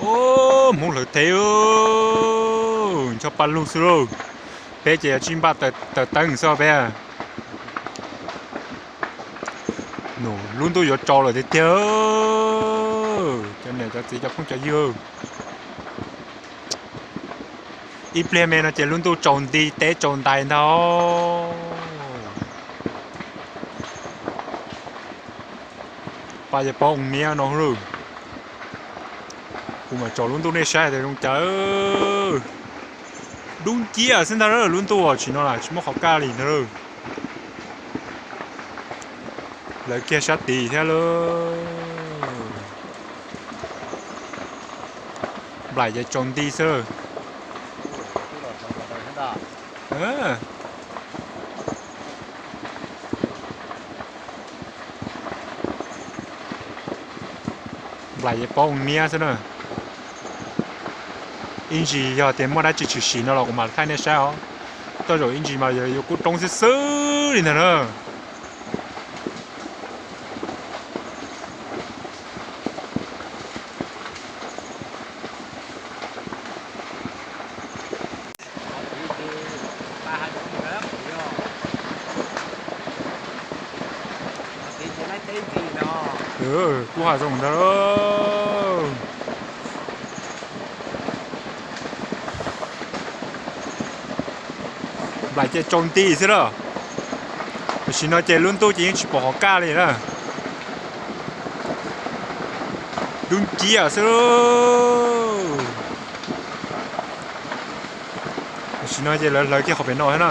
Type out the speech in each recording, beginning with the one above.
Ub, Hmoob hlawv teb, ncho pa lug xwb lauj. Peb ces yog tsij npaj taws teeb xwb peb. Lub ntuj yuav tsaus lawm tiag tiag. Cov niam cov txiv cov phooj cov ywg, ib pliag me no ces lub ntuj tsaus nti teb tsaus ntais ntag. Pa ces pob oo niab no lawm. Kuv mam tsaus lub ntuj nej saib tias zoo cas. Dub nciab xwb ntag lub ntuj, tsis no las tsis muaj qhov kaj li ntag. Lawv kiag sab tid thiab lauj. Nplaim ces tsaus nti xwb. Nplaim ces pob oo niab xwb na. Ib ntsis yog tias muaj dab tsi tshwm sim no los kuv mam thaij nej saib os. Tej zaum ib ntsis mas yog yuav kub roob xwb xwb li ntag na. Kub hav zoov ntag. Nplaim ces tsaus nti xwb na. Tam sim no ces lub ntuj ces yeej tsis pom qhov kaj li na. Dub nciab xwb. Tam sim no ces lawv hlawv kiag qhov pem no thiab na.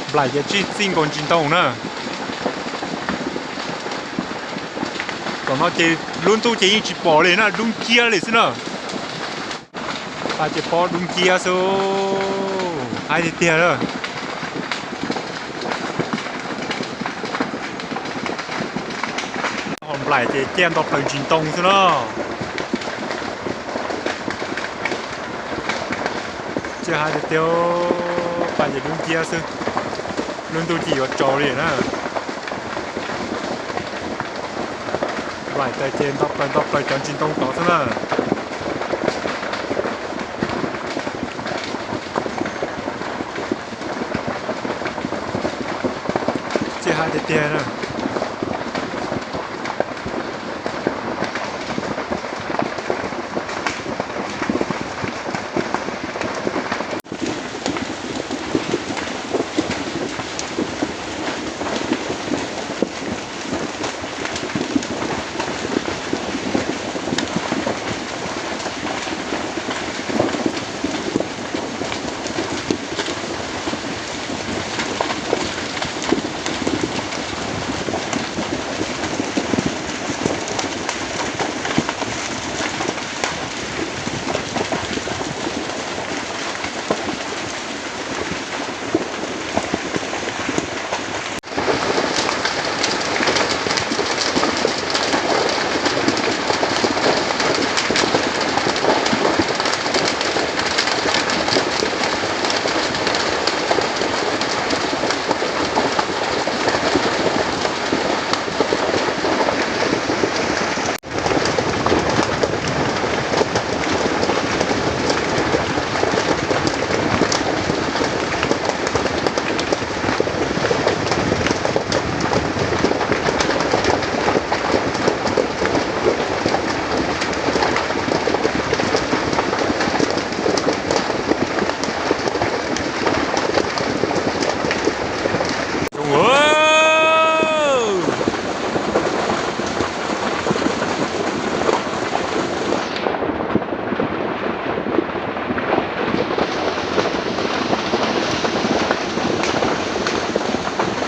Nplaim ces txij nkaus ntsis ntoo na. Tom no ces lub ntuj ces yeej tsis pom li na, dub nciab li xwb na. Pa ces pob dub nciab xwb, haib tiag tiag lawm. Ho nplaim ces ciaj nto plaws ntsis ntoo xwb na. Ciaj haib tiag tiag, pa ces dub nciab xwb. Lub ntuj ces yuav tsaus li na. Nplaim tas ces nto plaws nto plaws cov ntsis ntoo tod xwb na. Ciaj haib tiag tiag na.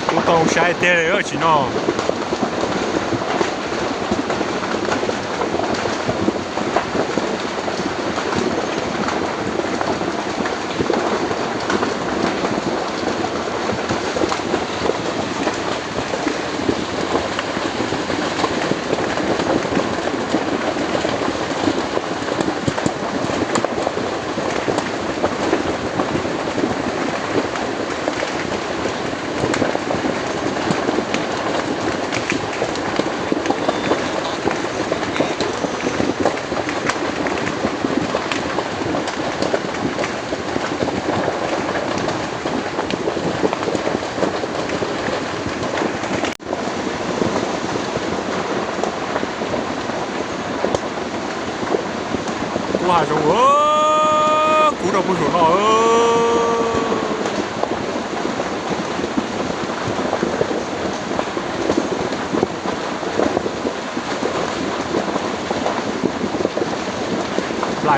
Kub toog saib tiag li tsis no.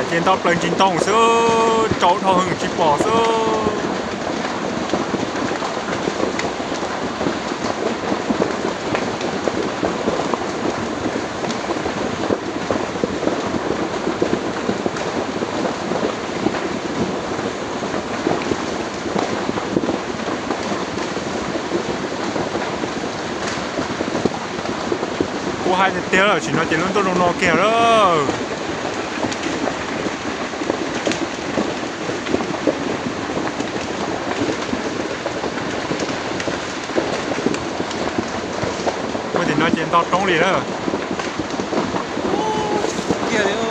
Ces nto plaws ntsis ntoo xwb, tsaus dhau hwv tsis pom xwb. Kuv hais tiag tiag lawm, tam sim no ces lub ntuj zoo no kiag lawm. Ua tim no ces nto roob li lawm. Kiag li.